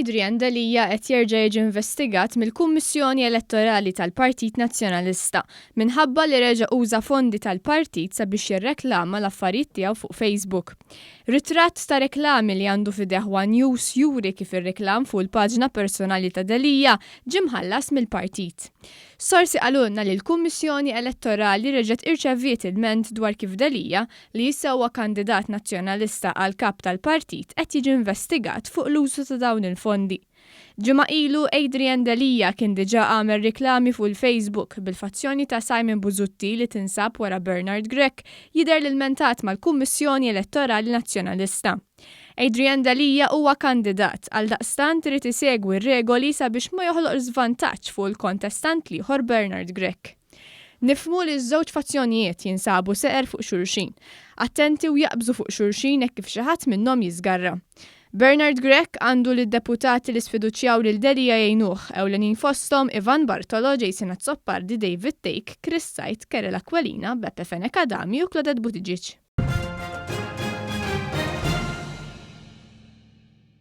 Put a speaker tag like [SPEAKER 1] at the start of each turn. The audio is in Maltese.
[SPEAKER 1] Adrian Delia qed jerġa' jiġi investigat mill-Kummissjoni Elettorali tal-Partit Nazzjonalista minħabba li reġa' uża fondi tal-partit sabiex jirreklama l-affarijiet tiegħu fuq Facebook. Ritratt ta' reklami li għandu f'idejh one News juri kif ir-reklam fuq il-paġna personali ta' Delia ġie mħallas mill-partit. Sorsi qalulna li l-Kummissjoni Elettorali reġgħet irċeviet ilment dwar kif Delia, li issa huwa kandidat Nazzjonalista għal Kap tal-partit qed jiġi investigat fuq l-użu ta' dawn il-fondi. Ġimgħa ilu Adrian Delia kien diġà għamel riklami fuq il-Facebook bil-fazzjoni ta' Simon Busuttil li tinsab wara Bernard Grech jidher li lmentat mal-Kummissjoni Elettorali Nazzjonalista. Adrian Delia huwa kandidat, għaldaqstant irid isegwi r-regoli sabiex ma joħloqx żvantaġġ fuq il-kontestant l-ieħor Bernard Grech. Nifhmu li ż-żewġ fazzjonijiet jinsabu seqer fuq xulxin. Attenti u jaqbżu fuq xulxin hekk kif xi ħadd minnhom jiżgarra. Bernard Grech għandu lid-deputati li sfiduċjaw lil Delia jgħinuh, ewlenin fosthom Ivan Bartolo, Jason Azzopardi, David Thake, Chris Said, Kerel Aquilina, Beppe Fenech Adami u Claudette Buttigieg.